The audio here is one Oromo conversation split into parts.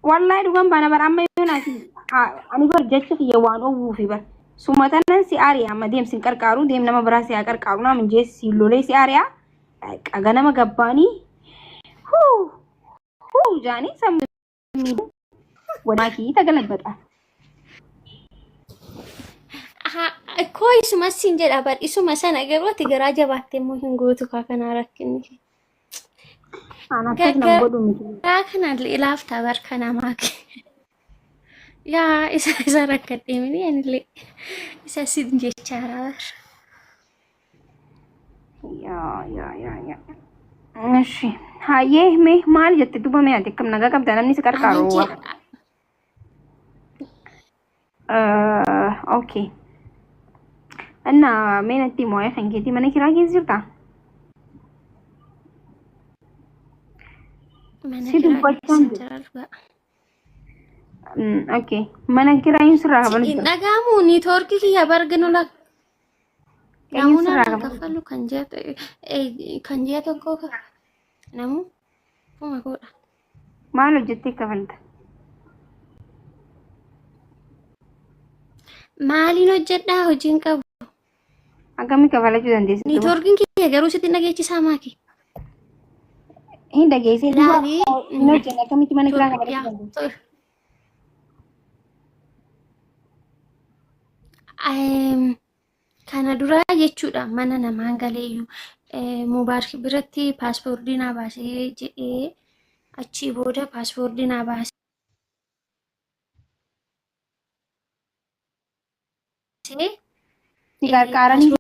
Wallahi dhugan baana bar amma yoo naati ani bar jecha kiyya waan owwuufi bar. Suma tanan si ari'a amma deem sin qarqaaru deem nama biraa si haa qarqaaru naa minjeessi si lolee si ari'a. Ganama gabbaanii huu huu jaanii sammuu Walaakii tagalabaxa. Koo isuma siin jedha bar isuma sana garuu ati garaa jabaatte immoo hin gootu kaa kanaa rakkinni kee. Aan akkas nama godhu miti. Garaa kana laaftaa bar kana maaki. Yaa isa isa rakkadhee miti anillee isa siin jechaara bar. Yaa yaa yaa yaa. Eshi. Hayyee mee maal jette duba mee ati akkam nagaa qabda namni si qarqaaru. Anin jedha. Okay. Inna mee natti himu waa'ee kan keetii mana kiraa keessa jirtaa? Mana Si kiraa dubbachaan keessan jira. jira dhugaa. Okay. Mana kiraa hin sirraa kafalu Hin jira. dhaga'amu niitoorkii kiyya barginu lak. Eenyu Namuu sirraa narraa kafalu? kaffalu kan ji'a kan ji'a tokkoo kaffalu. Namuu kuma koodha. Maal hojjettee kafalta? Maaliin hojjedhaa hojiin qabu. Akkamii kafalachuu dandeessa? Duba? Niitoorkiin kiyya garuu sitti dhageechisaa maaki. Hin dhageessee duba Laalii. hin hojjenne akkamitti mana kiraa kafalachuu dandeessa? Kana duraa jechuudha mana namaan galeeyyu Mubaarik biratti paaspoortii naa baasee jedhee achii booda paaspoortii naa baasee Si qarqaaranii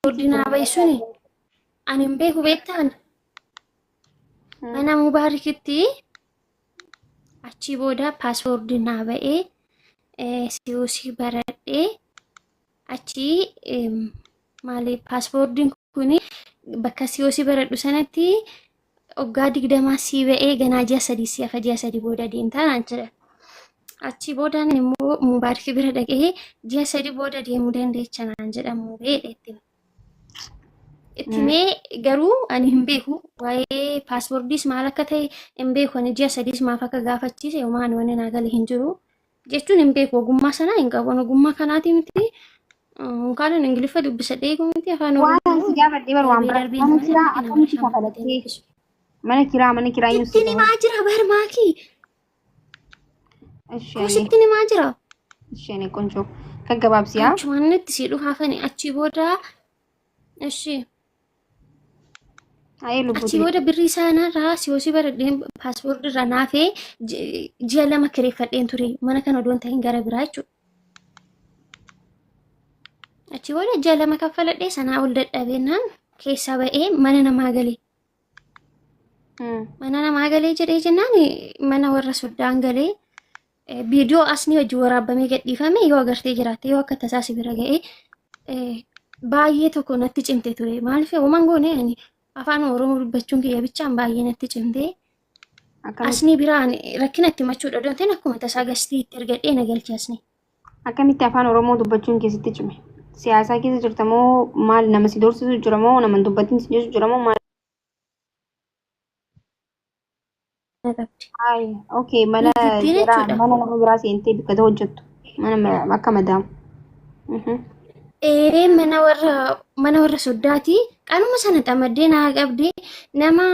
paaspoortii naa bahe suni ani hin beeku beektaan mana Mubaarikitti achii booda paaspoortii naa ba'ee COC baradhee achii maali paaspoortiin kun bakka COC baradhu sanatti waggaa 20 sii ba'ee ganaa ji'a 3 si hafa ji'a 3 booda deemtaa naan jedhan. Achii boodaan immoo Mubaarik bira dhaqee ji'a 3 booda deemuu dandeecha naan jedhan mubee itti itti himee garuu ani hin beeku waa'ee paaspoortiis maal akka ta'e hin beeku ani ji'a 3s maaf akka gaafachiise homaa ani wanni naa gale hin jiru jechuun hin beeku ogummaa sanaa hin qabu ani ogummaa kanaati miti Unkaan Ingiliffa dubbisa dheeku miti afaan Waan ani Oromoo si gaafadhe bar waan darbee biraa. darbee Mana nama kiraa namni kana akkamitti bara shamarran kafalattee? dubbisu. Mana kiraa eenyu si Sittiin himaa jira bar maakii. Ishee Koo sittiin himaa jira. isheen qonjoo gaggabaabsiyaa. Achumaan itti si dhufaafani achii booda ishee Ayee achii lubbuuti. booda birrii isaanirraa siyoosii baradheen paaspoortii irraa naafee ji'a 2 kireeffadheen ture mana kana odoon ta'in gara biraa jechuudha. Achii booda ji'a 2 kaffaladhee sanaa ol dadhabeenaan keessaa ba'ee mana namaa galee. Mana namaa galee jedhee jennaan mana warra soddaan galee viidiyoo asni hojii waraabamee gadhiifame yoo agartee jiraatte yoo akka tasaa si bira ga'e baay'ee tokko natti cimte ture. Maaliif homaan goone ani afaan Oromoo dubbachuun kiyya bichaan baay'ee natti cimte. Akkamitti Asni biraan rakkina itti machuudha odoon ta'in akkuma tasaa gastii itti ergadhee na galche asni. Akkamitti afaan Oromoo dubbachuun keessatti cime? Siyaasaa keessa jirta moo maal nama si doorsisu jira moo nama hin dubbatin si jechu jira moo maal? Na qabdi. Ay, okay, mana Nitittiin biraa jechuudha. mana nama biraa seentee bakka ta'u hojjettu. Mana akka madaamu. Ee mana warra soddaati. Qanuma sana xamaddee naa qabdi. Nama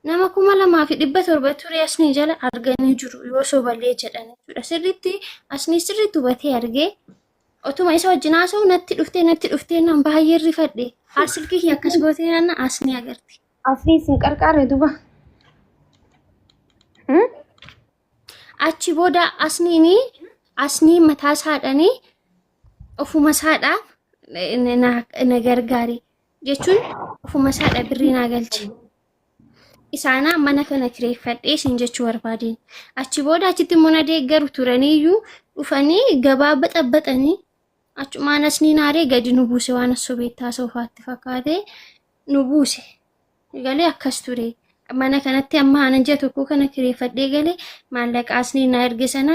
2700 ture asni jala arganii jiru yoo soballee jedhan jechuudha. Sirriitti asni sirriitti hubatee argee otuma isa wajjin haasa'u natti dhuftee naan baay'ee rifadhe. Silkii kiyya akkas gootee naan asni agarti. Asii sin qarqaare duba. Hmm? Achi booda asniini asnii mataa isaadhanii ofuma isaadhaaf na gargaare jechuun ofuma isaadha birrii naa galche. Isaanaa mana kana kireeffadhee isin jechuu barbaadeen. Achi booda achitti immoo na deeggaru turaniiyyuu dhufanii gabaa baxabbaxanii achumaan asniin aaree gadi nu buuse waan as sobeettaa soofaatti fakkaatee nu buuse. Galee akkas ture. Mana kanatti amma ana ji'a tokko kana kireeffadhee galee maallaqa asniin na erge sana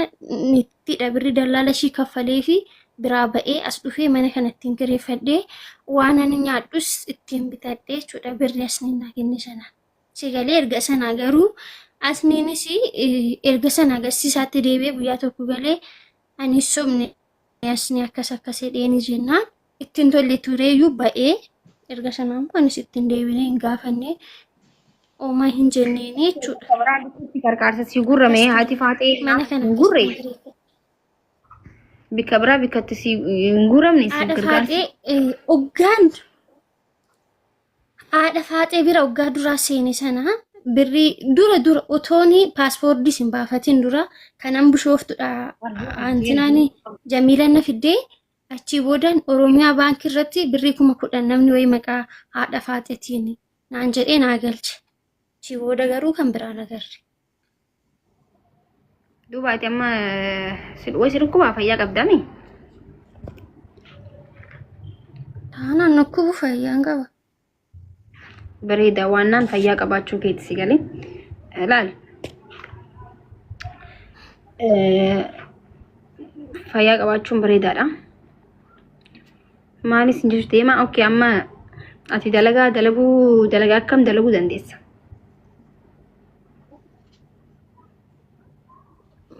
nittidha birri dallaala ishii kaffalee fi biraa ba'ee as dhufee mana kana ittiin kireeffadhee waan ani nyaadhus ittiin bitadhee jechuudha birri asniin naa kenne sana. Si galee erga sanaa garuu asniinis erga sanaa garsiisaatti deebi'ee guyyaa tokko galee ani sobne asni akkas akkas jedheeni jennaan ittiin tolle tureeyyuu ba'ee erga sanaa immoo anis ittiin deebinee hin gaafanne oomaa hin jenneeni jechuudha. Kabaraa bikkitti gargaarsa si gurrame Akkas haati ture. faaxee Mana kana hin gurre akkasitti kireeffadhe. bikka biraa bikkatti si hin guuramne si Haadha gargaarsi. faaxee hoggaan haadha faaxee bira hoggaa duraa seene sana birrii dura dura otooni paaspoortii sin baafatin dura kanan bushooftudha antinaani jamiilan na fiddee achii boodan Oromiyaa baankii irratti birrii 10,000 namni wayii maqaa haadha faaxeetiin naan jedhee naa galche. Achii booda garuu kan biraan agarre. Duuba ati amma si way si dhukkubaa fayyaa qabdami? Taanaan dhukkubu fayyaan qaba. Bareeda waannaan fayyaa qabaachuu keeti si galee. Laal. Fayyaa qabaachuun bareedaadha. Maalis hin jirtu deema. Okay amma ati dalagaa dalaguu dalagaa akkam dalaguu dandeessa?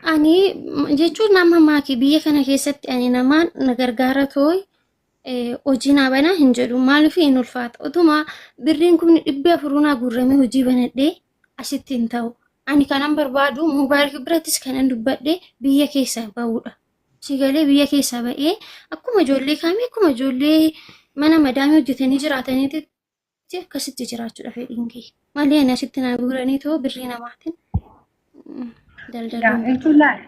Ani jechuun nama maaki biyya kana keessatti ani namaan na gargaara tooy hojii naa banaa hin jedhu maaliif hin ulfaata utuma birriin kumni dhibbi afuruu naa guurramee hojii banadhee asitti hin ta'u ani kanan barbaadu mubaarik birattis kanan dubbadhe biyya keessaa ba'uudha si galee biyya keessaa ba'ee akkuma ijoollee kaamii akkuma ijoollee mana madaamii hojjetanii jiraataniitti akkasitti jiraachuudha fedhiin kiyya malee ani asitti naa guuranii too birrii namaatiin daldaluu hin Jechuun laal.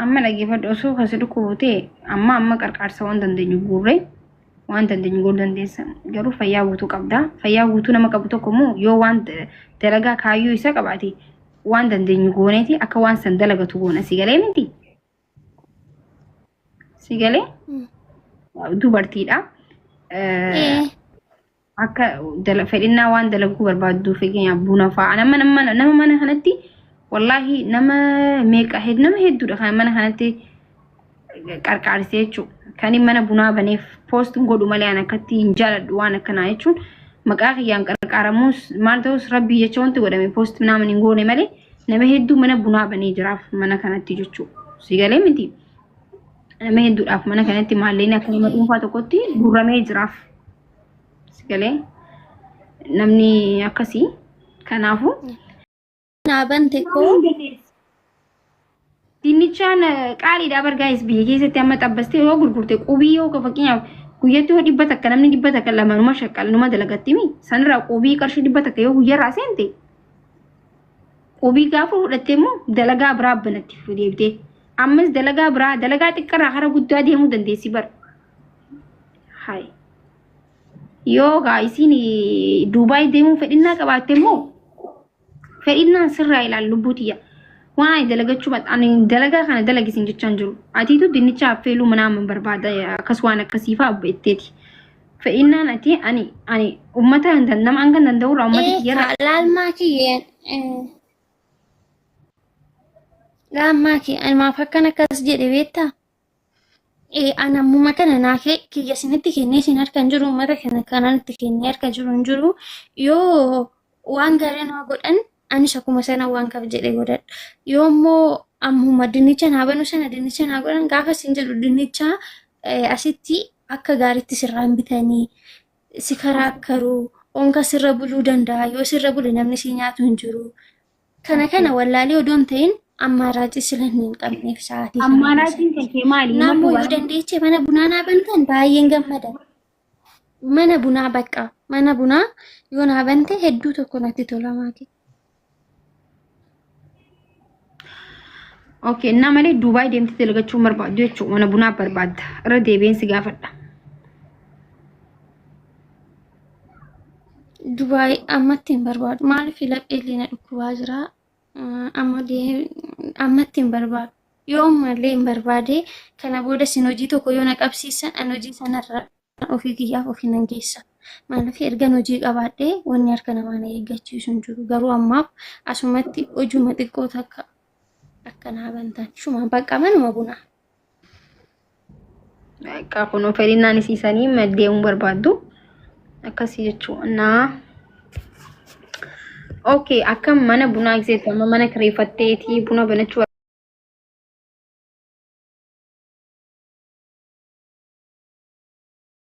Amma dhaggeeffadhu osoo kan si dhukkubu ta'e amma amma qarqaarsa waan dandeenyu guurree waan dandeenyu gochuu dandeessa. Garuu fayyaa guutuu qabda. Fayyaa guutuu nama qabu tokko immoo yoo waan dalagaa kaayyoo isaa qabaate waan dandeenyu gooneeti akka waan san dalagatu goona. Si galee miti? Si galee? Dubartiidha. Akka fedhinnaa waan dalaguu barbaaddu fakkeenyaaf buna fa'aa nama nama nama mana kanatti wallaahi nama meeqa nama hedduudha kan mana kanatti qarqaarsee jechuudha. Kan inni mana bunaa baneef poost godhu malee an akkatti hin jaaladhu waan akkanaa jechuun maqaa kiyyaan qarqaaramuus maal ta'us rabbii jecha wanti godhame poost naaman hin goone malee nama hedduu mana bunaa banee jiraaf mana kanatti jechuudha. Si galee miti nama hedduudhaaf mana kanatti maalleen akka nama dhuunfaa tokkotti guurramee jiraaf. Galee namni akkasii kanaafuu Naa bante koo dinnichaan qaaliidha bargaa'is biyya keessatti amma xabbastee yoo gurgurte qubii yoo fakkeenyaaf guyyatti yoo 100 namni 100 lama numa shaqqal numa dalagatti mi sanirraa qubii qarshii 100 yoo guyyarraa seente qubii gaafa fudhatte immoo dalagaa biraa banatti deebitee ammas dalagaa biraa dalagaa xiqqarraa hara guddaa deemuu dandeessi bara. Hai. Yoo gaa isiin Duubaay deemuu fedhinnaa qabaatte immoo fedhinnaan sirraa ilaali lubbuu tiyya. Waan ani dalagachuu ani dalagaa kana dalagisiin jechaa hin jiru. Atiitu dinnicha affeeluu manaa man barbaada akkas waan akkasii fa'aa jetteeti. Fedhinnaan ati ani ani uummata nama hanga danda'urraa uummata kiyyarraa. Laalmaa kiyya laalmaa kiyya ani maaf akkan akkas jedhe beektaa? Ani ammuma kana naa kiyya isinitti kennee isin harka hin jiru uummata kana kanan itti kennee harka jiru hin jiru yoo waan gaarii naa godhan anis akkuma sana waan kaf jedhe godhadha yoo immoo ammuma dinnicha naa banu sana dinnicha naa godhan gaafa isin jedhu dinnicha asitti akka gaariitti sirraa hin bitanii si karaa akkaruu onka sirra buluu danda'a yoo sirra bule namni si nyaatu hin jiru Kana kana wallaalee odoo hin ta'in ammaaraacii sila hin qabneef sa'aatii kana Ammaaraatiin keessatti. kan kee maali? Naammoo Himatu yoo dandeeche mana bunaa naa bantan baay'een gammada. Mana bunaa bakka mana bunaa yoo naa bante hedduu tokko natti tola maaki. Okay, innaa malee Duubaay deemtee dalagachuu hin barbaaddu jechuudha. Mana bunaa barbaadda. Irra deebi'een si gaafadha. Dubaay ammatti hin barbaadu. Maaliif laphee illee na dhukkubaa jira. Amma ammatti hin barbaadu. Yoo ammallee hin barbaade kana booda isin hojii tokko yoo na qabsiisan an hojii sanarra ofii kiyyaaf ofii nan geessa. Maaliif ergan hojii qabaadhee wanni harka namaa na eeggachiisu hin jiru. Garuu ammaaf asumatti hojuma xiqqoo takka akka naa bantan. Shuma bakka manuma bunaa. Akka kunoo fedhinnaan isiisanii deemuu barbaaddu. Akkasii jechuudha. Naa. Okay, akka mana bunaa gizeetti amma mana kireeffatteetii buna banachuu.